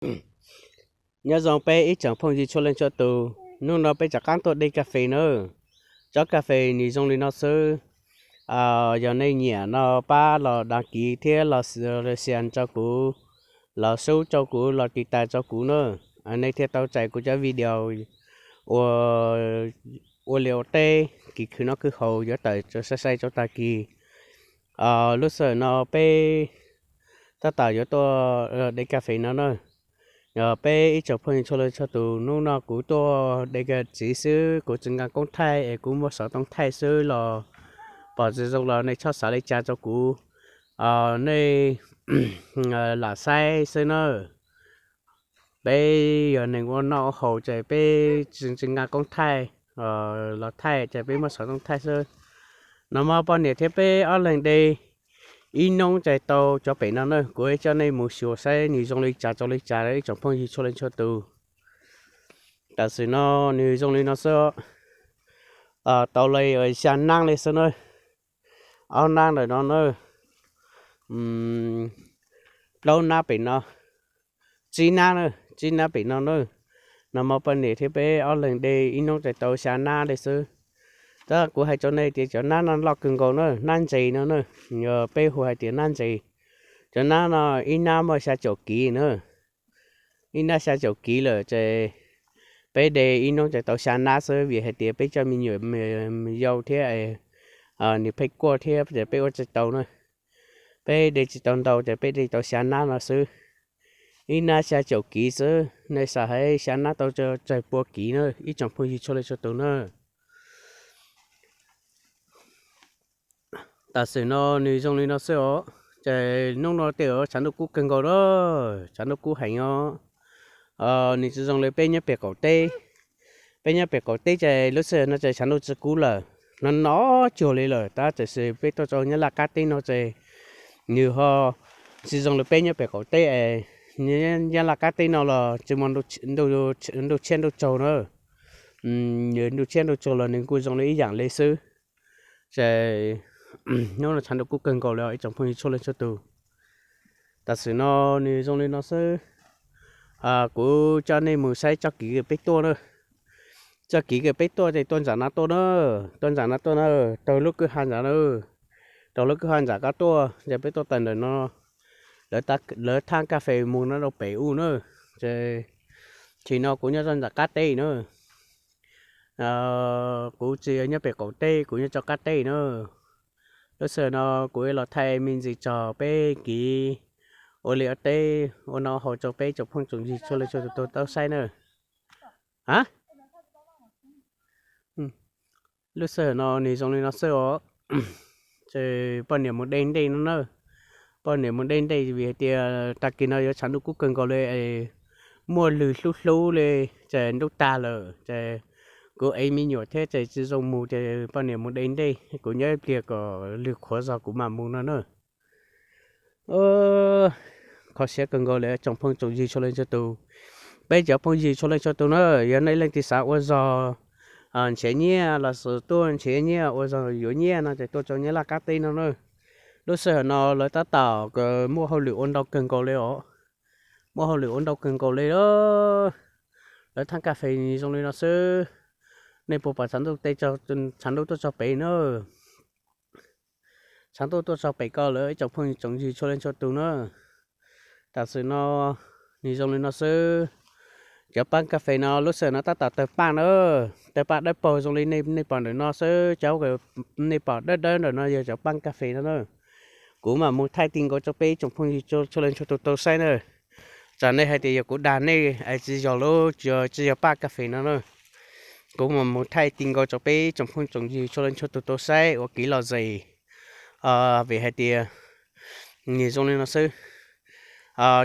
Nyob zoo peb ib tsoom phooj ywg txhua leej txhua tus, hnub no peb rov qab tuaj de kas fes na. Tsob kas fes nws zoo li no xwb. Yog nej nyiam no pab los đăng ký thiab los share rau kuv, los sub rau kuv, los tiv tas rau kuv na. Nej thiaj tau txais kuv cov video ua, ua liaj ua teb, kev khwv noj khwv haus yuav tawm sai sai rau tag kis. Lub sij hawm no peb tab tom yuav tuaj de kas fes no na. Yog peb ib tsoom phooj ywg txhua leej txhua tus, hnub no kuv tuaj de kas fes xwb, kuv tsis nqa koob thaij es kuv muaj xov tooj thaij xwb los pom tsis zoo los nej txhob xav li cas rau kuv. Nej lam saib xwb na. Peb yog neeg ua noj ua haus ces peb tsis nqa koob thaij los thaij ces peb muaj xov tooj thaij xwb. No mas poj niam thiab peb ob leeg de ib hnub ces tau cov pem no na, kuv coj nej mus xyuas saib nws zoo li cas rau li cas ib tsoom phooj ywg txhua leej txhua tus. Tam sim no nws zoo li no xwb, tau li xya nab li xwb na. Ob nab ntawm no na, plaub nab pem no, tsib nab na, tsib nab pem no na. No mas poj niam thiab peb ob leeg de ib hnub ces tau xya nab li xwb. Tab kuv hais rau nej tias cov nab no loj kawg nkaus na, nab ntses no na, yog peb hu hais tias nab ntses. Cov nab no ib nab muaj xya caum kiv na. Ib nab xya caum kiv lawm ces peb de ib hnub ces tau xya nab xwb, vim hais tias peb coj me nyuam yau thiab nws pheej quaj thiab ces peb ua tsis tau na. Peb de tsis tau ntau ces peb de tau xya nab no xwb. Ib nab xya caum kiv xwb, nej xav hais xya nab tau tsawg pua kiv na ib tsoom phooj ywg txhua leej txhua tus na. Tam sim no nws zoo li no xwb os, ces hnub no tej zaum tshav ntuj kub kawg nkaus lawm, tshav ntuj kub heev os. Nws tsis zoo li peb nyob pem qaum teb. Peb nyob pem qaum teb ces lub sij hawm no ces tshav ntuj tsis kub lawm, no no cuag li lawm, tab sis peb tuaj rau Nyab Laj qab teb no ces nws ho tsis zoo li peb nyob pem qaum teb es, Nyab Laj qab teb no los tsis muaj ntuj tshiab ntuj tsaug na. Nws ntuj tshiab ntuj tsaug los nws kuj zoo li ib yam li xwb. Ces hnub no tshav ntuj kub kawg nkaus li os ib tsoom phooj ywg txhua leej txhua tus. Tam sim no nws zoo li no xwb. Kuv coj nej mus saib txoj kev peb tuaj na. Txoj kev peb tuaj ces tuaj nram no tuaj na, tuaj nram no tuaj na, taug lub kwj ha nram na, taug lub kwj ha nram ko tuaj ces peb tuaj tawm ntawm no, lawv thaj kas fes mus no rau pem ub na. Ces tsis no kuv nyob rau nram qab teb na. Kuv tsis nyob pem qaum teb, kuv nyob rau qab teb na. Lub sij hawm no kuv los thaij me ntsis txog peb kev ua liaj ua teb ua noj haus rau peb tsoom phooj tsoom ywg txhua leej txhua tus tau saib na. Lub sij hawm no nws zoo li no xwb os. Ces poj niam mus de ntej no na. Poj niam mus de ntej vim hais tias tag kis no yuav tshav ntuj kub kawg nkaus li, muaj lwg hlub hlub li, ces ntuj tag lawm ces kuv ev me nyuam thiab ces tsis zoo mus ces poj niam mus de ntej, kuv nyob ib pliag kom lwg qhuav zog kuv mam mus no na. Kho siab kawg nkaus li tsoom phooj tsoom ywg txhua leej txhua tus. Peb cov phooj ywg txhua leej txhua tus na, yog nej leej twg xav ua zog nrhiav nyiaj los sis tuaj nrhiav nyiaj ua zog yuav nyiaj no ces tuaj rau Nyab Laj qab teb no na. Lub sij hawm no lawv tab tom muaj hauj lwm ua ntau kawg nkaus li os. Muaj hauj lwm ua ntau kawg nkaus li. Lawv thaj kas fes zoo li no xwb. Nej puas pom tshav ntuj tuaj txog pem na? Tshav ntuj tuaj txog pem ko lawm ib tsoom phooj tsoom ywg txhua leej txhua tus na. Tam sim no nws zoo li no xwb. Cov paaj kas fes no lub sij hawm no tab tom tawg paaj na. Tawg paaj dawb paug zoo li nej pom ntawm no xwb. Cov nej pom dawb dawb ntawm no yog cov paaj kas fes no na. Kuv mam mus thaij ti nkaus rau peb ib tsoom phooj ywg txhua leej txhua tus tau saib na. Tsam nej hais tias yog kuv dag nej es tsis yog lub, tsis yog paaj kas fes no na. Kuv mam mus thaij ti nkaus rau peb ib tsoom phooj tsoom ywg txhua leej txhua tus tau saib ua kev lom zem. Vim hais tias nws zoo li no xwb.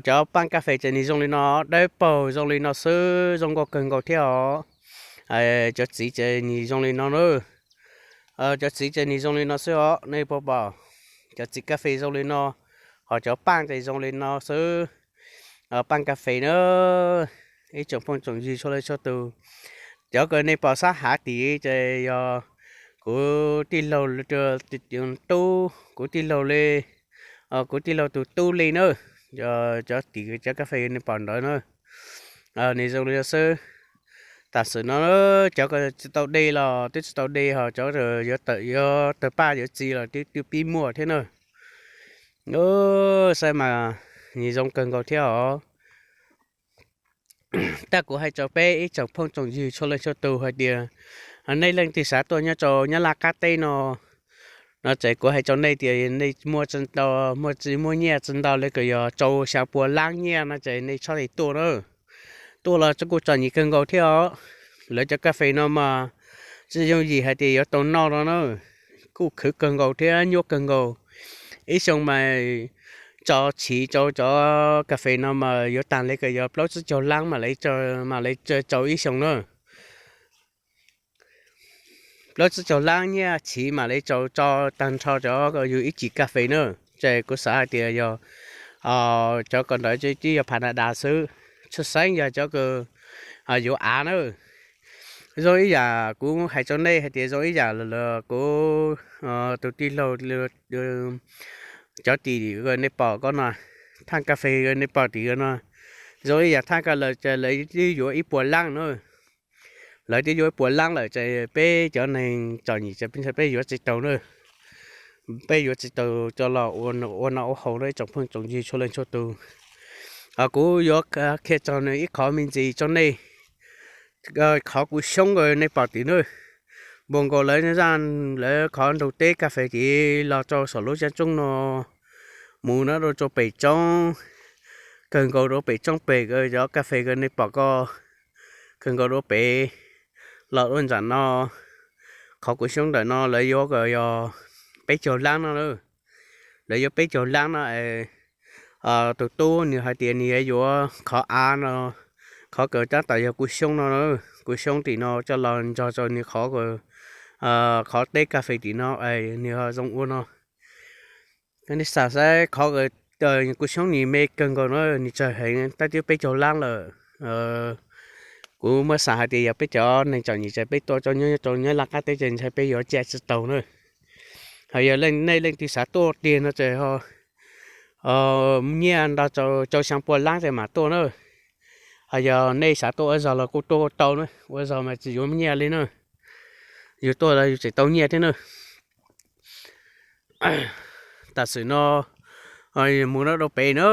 Cov paaj kas fes ces nws zoo li no, dawb paug zoo li no xwb, zoo nkauj kawg nkaus thiab os. Cov txiv ces nws zoo li no na. Cov txiv ces nws zoo li no xwb os, nej puas pom? Cov txiv kas fes zoo li no, ho cov paaj ces zoo li no xwb. Paaj kas fes na, ib tsoom phooj tsoom ywg txhua leej txhua tus. Cov uas nej pom sab hav tid ces yog kuv tij laug tub, kuv tij laug li, kuv tij laug tus tub li na. cov tim cov kas fes nws pom ntawd na. Nws zoo li no xwb. Tam sim no cov tsis tau de los twb tsis tau de, ho cov yuav tawm yuav tawg paj yuav txi los twb twb pib muaj thiab na. Saib mas nws zoo kawg nkaus thiab os. Tab kuv hais rau peb ib tsoom phooj tsoom ywg txhua leej txhua tus hais tias, nej leej twg xav tuaj nyob rau Nyab Laj qab teb no, no ces kuv hais rau nej tias nej muaj tsis ntau, muaj tsis muaj nyiaj tsis ntau li kom yog rau xya pua lab nyiaj no ces nej txhob hais tuaj na. Tuaj los kuj txom nyem kawg nkaus thiab os. Lawv cov kas fes no mas tsis yooj yim hais tias yuav tau noj no na. Kuj khwv kawg nkaus thiab nyuaj kawg nkaus. Ib xyoo mas tso chiv rau cov kas fes no mas yuav tag li kom yog plaub tsib caug lab mam li, mam li rau ib xyoo na. Plaub tsib caug lab nyiaj chiv mam li rau tso tag nrho cov yus ib cim kas fes na. Ces kuv xav hais tias yog cov ko ntawd twb yog Pha Na Das xwb, tshwj xeeb yog cov ko yuav av na. Zoo ib yam kuv hais rau nej hais tias zoo ib yam lawm kuv tus tij laug cov tim Nepal ko no, thaj kas fes Nepal tim no, zoo ib yam thaj ko lawm ces lawv twb yuav ib puas lab na. Lawv twb yuav ib puas lab lawm ces peb cov neeg txom nyem ces peb yuav tsis tau na. Peb yuav tsis tau coj los ua noj ua haus na ib tsoom phooj tsoom ywg txhua leej txhua tus. Kuv yuav qhia txog nws ib qho me ntsis rau nej. Qhov kuv xyoob Nepal tim na, npaum nkaus lawv zaj, lawv qhov nrug teb kas fes tid los rau saum lub zaj tsoob no, mus no rau rau pem tsoob, kawg nkaus rau pem tsoob pem cov kas fes Nepal ko, kawg nkaus rau pem los rau nram no. Qhov kuv xyoob ntawm no lawv yuav kom yog peb caug lab no na. Lawv yuav peb caug lab no es tus tub nws hais tias nws yuav yuav qhov av no, qhov kawg tab tom yog kuv xyoob no, kuv xyoob tim no coj los nrog rau nws qhov, qhov teb kas fes tim no es nws ho zoo ua no. Nej xav saib qhov kuv xyoob nws me kawg nkaus no, nws tsawg heev tab twb peb caug lab lawm. Kuv muab xav hais tias yog peb cov neeg txom nyem ces peb tuaj rau nyob rau Nyab Laj qab teb ces ntshai peb yuav cia tsis taus na. Ho yog nej leej twg xav tuaj tiag no ces nyiaj nto rau xya pua lab ces mam tuaj na. Ho yog nej xav tuaj ua zog los kuj tuaj tau na, ua zog mas tsis yuav nyiaj li na. Yus tuaj los yus tseem tau nyiaj thiab na. Tam sim no mus no rau pem na,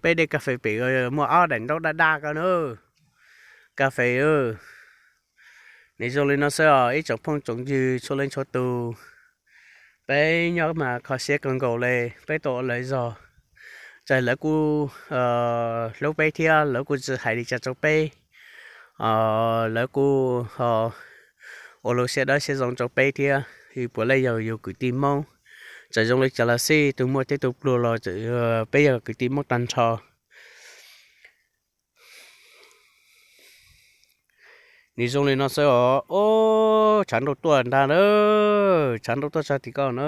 peb de kas fes pem muaj ob daim ntaub daj daj ko na. Kas fes nws zoo li no xwb os ib tsoom phooj tsoom ywg txhua leej txhua tus. Peb nyob mas kho siab kawg nkaus li, peb tuaj ua lawv zog. Ces lawv kuj hlub peb thiab lawv kuj tsis hais li cas rau peb. Lawv kuj ua lub siab dawb siab zoo rau peb thiab, puav leej yog yus kwv tij Hmoob. Txawm zoo li cas los xij, tus muaj thiab tus pluag los peb yog kwv tij Hmoob tag nrho. Nws zoo li no xwb os. Tshav ntuj tuaj ntag na, tshav ntuj tuaj txog tim ko na.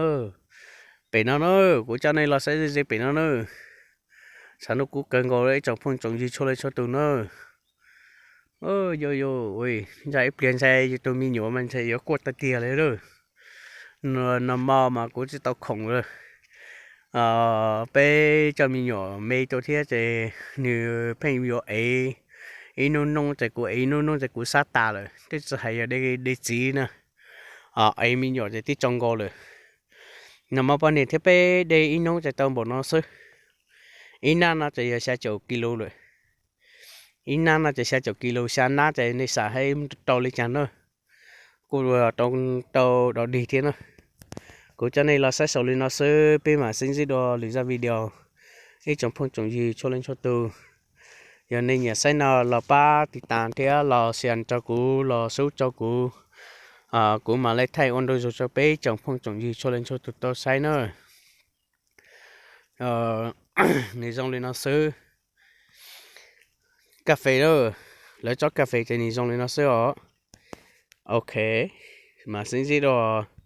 Pem no na, kuv coj nej los saib ze ze pem no na. Tshav ntuj kub kawg nkaus ib tsoom phooj tsoom ywg txhua leej txhua tus na. Yog yog, ntshai ib pliag ntshai yus tus me nyuam mas ntshai yuav quaj tag tiag li lawm. No mo mas kuv tsis tau khoom lawm. Peb coj me nyuam me tuaj thiab ces nws pheej yuav ev, ib hnub noob ces kuv ev, ib hnub noob ces kuv sab tas lawm, twb tsis hais yog de txiv na. Ev me nyuam ces twb tsau nkaus lawm. No mo poj niam thiab peb de ib hnub ces tau npaum no xwb. Ib nab no ces yog xya caum kis lus lawm. Ib nab no ces xya caum kis lus, xya nab ces nej xav hais rau li cas na. Kuj tau dog dig thiab na. Kuv coj nej los saib xaus li no xwb, peb mam sib ntsib dua lwm zaj video. Ib tsoom phooj tsoom ywg txhua leej txhua tus, yog nej nyiam saib no los pab tiv tas thiab los share rau kuv los sub rau kuv. Kuv mam li thaij ua ntu zus rau peb tsoom phooj tsoom ywg txhua leej txhua tus tau saib na. Nws zoo li no xwb. Kas fes, lawv tsob kas fes ces nws zoo li no xwb os. Ok, mam sib ntsib dua